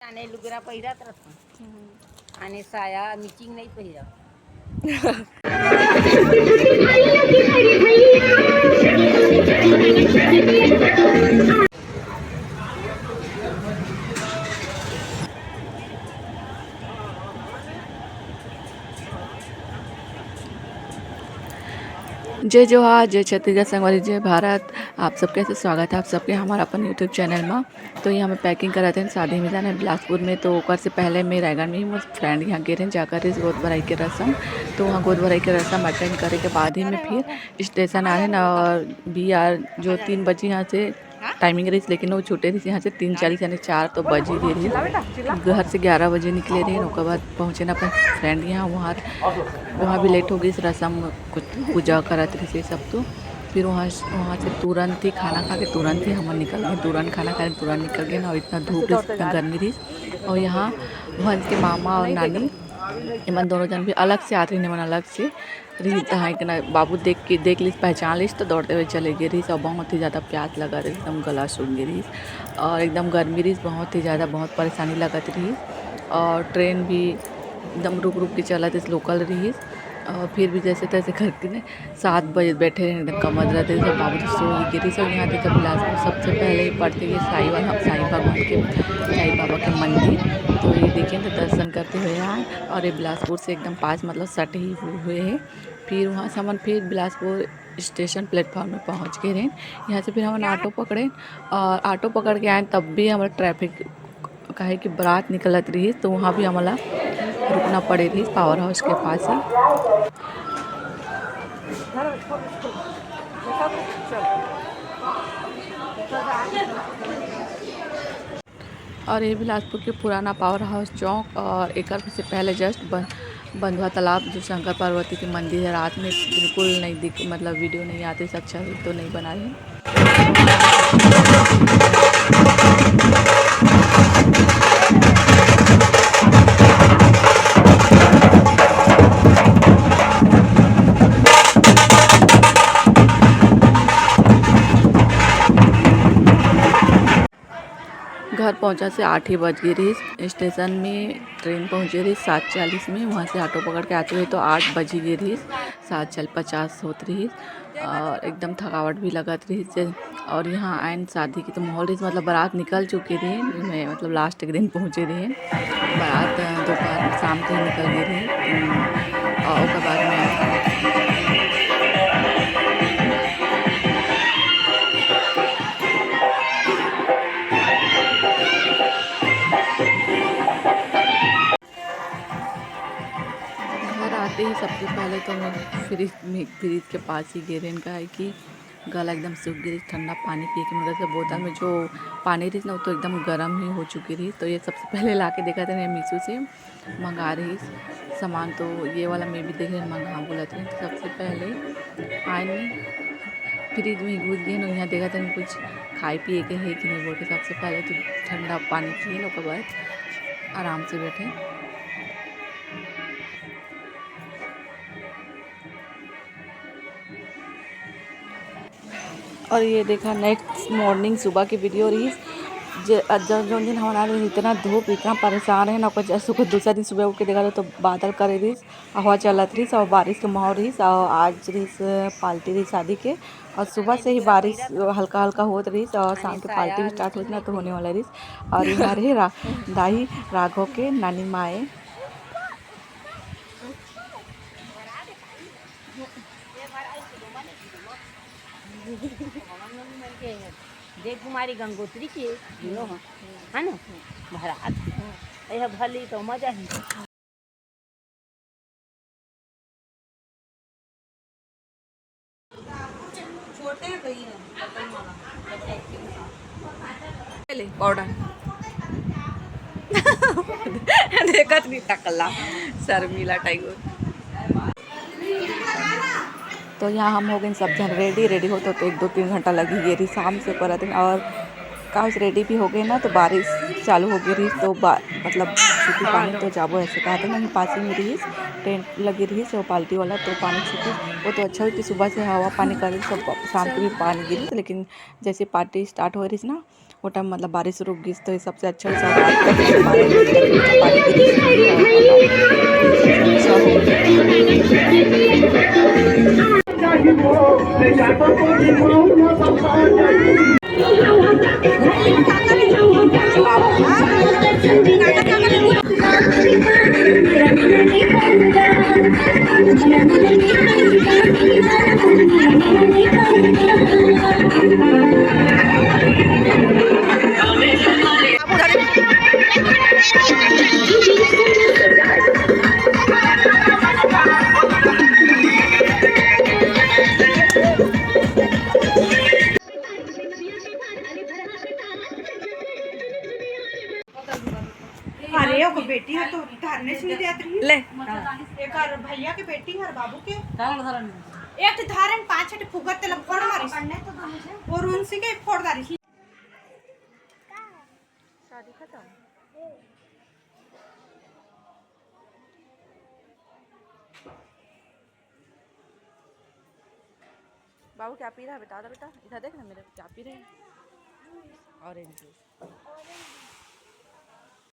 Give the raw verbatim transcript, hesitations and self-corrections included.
आने लुगरा पहिरत रहथन। आने साया मिचिंग नहीं पहिरा। जय जोहार, जय छत्तीसगढ़ संगवारी, जय भारत। आप सबके से स्वागत है आप सबके हमारा अपन YouTube चैनल में। तो ये हमें पैकिंग करत हैं, शादी में जाना है बिलासपुर में। तो ओकर से पहले मैं रायगढ़ में ही मोर फ्रेंड यहाँ गे रहें जाकर इस गोद भराई के रस्म। तो वहाँ गोद भराई के रस्म अटेंड करे के बाद ही मैं फिर स्टेशन आ रहे ना, और बी आर जो तीन बजे यहाँ से टाइमिंग रहिस, लेकिन वो छूटे रहिस यहाँ से तीन चालीस यानी चार तो बज ही गए रहिस। घर से ग्यारह बजे निकले रहे, ओकर बाद पहुँचे ना अपन फ्रेंड यहाँ। वहाँ वहाँ भी लेट हो गई, रसम कुछ पूजा करत रहिस सब। तो फिर वहाँ वहाँ से तुरंत ही खाना खा के तुरंत ही हम निकल गए, तुरंत खाना खाए तुरंत निकल गए ना। और इतना धूप रहिस, इतना गर्मी रहिस। और यहाँ वंश के मामा और नानी एमन दोनों जन भी अलग से आत रहिन, एमन अलग से रहिस। हाँ, एक ना बाबू देख के, देख लिस, पहचान लिस, तो दौड़ते हुए चले गए रहिस। और बहुत ही ज़्यादा प्यास लगा रहिस, एकदम गला सूख गए रहिस। और एकदम गर्मी रहिस, बहुत ही ज़्यादा, बहुत परेशानी लगत रहिस। और ट्रेन भी एकदम रुक रुक के चलत रहिस, लोकल रहिस। और फिर भी जैसे तैसे करके ने सात बजे बैठे रहे, एकदम कमर दर्द रहिस, सब बाबू तो सो ही गए रहिस। सब यहाँ देखा बिलासपुर सबसे पहले ही पड़ते ये साई वाला, साई भगवान के, साई बाबा के मंदिर। तो ये देखिए तो दर्शन करते हुए आए। और ये बिलासपुर से एकदम पास, मतलब सटे ही हुए, हुए है। फिर वहाँ से हमन फिर बिलासपुर स्टेशन प्लेटफॉर्म में पहुँच गए रहें। यहाँ से फिर हमन ऑटो पकड़े और ऑटो पकड़ के आए, तब भी हमारा ट्रैफिक, काहे कि बारात निकलत रहिस, तो वहाँ भी हमला रुकना पड़े रहिस पावर हाउस के पास ही। और ये बिलासपुर के पुराना पावर हाउस चौक, और एकर से पहले जस्ट बन-, बंधुआ तालाब, जो शंकर पार्वती के मंदिर है, रात में बिल्कुल नहीं दिख, मतलब वीडियो नहीं आते, अच्छा तो नहीं बनाए हैं। घर पहुँचा से आठ ही बज गए रहिस। स्टेशन में ट्रेन पहुँचे रहिस सात चालीस में, वहाँ से ऑटो पकड़ के आते हुए तो आठ बज ही गए रहिस, सात चालीस पचास होत रहिस। और एकदम थकावट भी लगत रहिस। और यहाँ आयन शादी के तो माहौल रहिस, मतलब बारात निकल चुके रहे, मैं मतलब लास्ट के दिन पहुँचे रहे। बारात दोपहर शाम के निकल गए रहे। और ओकर बाद में घर आते ही सबसे पहले तो मैं फ्रिज में, फ्रिज के पास ही गे रहेन, काहे कि गला एकदम सूख गए रहिस ठंडा पानी पिए के। मतलब बोतल में जो पानी रहिस ना, वो तो एकदम गर्म ही हो चुके रहिस। तो ये सबसे पहले ला के देखा था मैं मीशो से मंगा रहिस सामान, तो ये वाला मैं भी देख रहे मंगा बोलत रहे। तो सबसे पहले आए में फ्रिज में घुस गए ना, यहाँ देखा था कुछ खाए पिए के है कि नहीं बोल के। सबसे पहले तो ठंडा पानी पिए ना, ओकर बाद आराम से बैठे। और ये देखा नेक्स्ट मॉर्निंग सुबह की वीडियो रहिस। जे जब जोन दिन हमन आए रहिस, इतना धूप, इतना परेशान है ना, ओकर जैसे ओकर दूसरा दिन सुबह उठ के देखा तो बादल करे रहिस, हवा चलत रहिस और बारिश के माहौल रहिस। और आज रहिस पार्टी रहिस शादी के, और सुबह से ही बारिश हल्का हल्का होत रहिस और शाम के पार्टी भी स्टार्ट होत ना तो होने वाला रहिस। और ये हमारे रा, दाई राघव के नानी माए। देव कुमारी गंगोत्री के, है ना, महाराज। यह भली तो मजा ही। छोटे भैया, ले पाउडर। देखत नहीं तकला, शर्मिला टैगोर। तो यहाँ हम हो गए सब जन रेडी। रेडी होते तो एक दो तीन घंटा लगी गए रही शाम से परत दिन। और का उस रेडी भी हो गए ना, तो बारिश चालू हो गई रही, तो बा-, मतलब छुट्टी पानी तो जाबो ऐसे कहा था। नहीं, पास ही में रही टेंट लगी रही, तो पार्टी वाला तो पानी छुट्टी, वो तो अच्छा हुई कि सुबह से हवा पानी कर रही, सब शाम के भी पानी गिरी। लेकिन जैसे पार्टी स्टार्ट हो रही ना, छोटा मतलब बारिश रुक गिस तो ये सबसे अच्छा, अच्छा बात करके बारिश रुक गई, तो पानी की दृष्टि भी और अच्छा हो गया। अरे, ओकर बेटी ह तो धारने से नहीं देत रही। ले। एकर भैया के बेटी हर बाबू के। एक ठे धारन, पांच ठे फुगत तेला फोड़ मारिस। और उनसी के फोड़ डारिस। शादी खत्म। बाबू क्या पी रहा है, बता दो बेटा, इधर देख ना मेरे, क्या पी रहे हैं? Orange juice.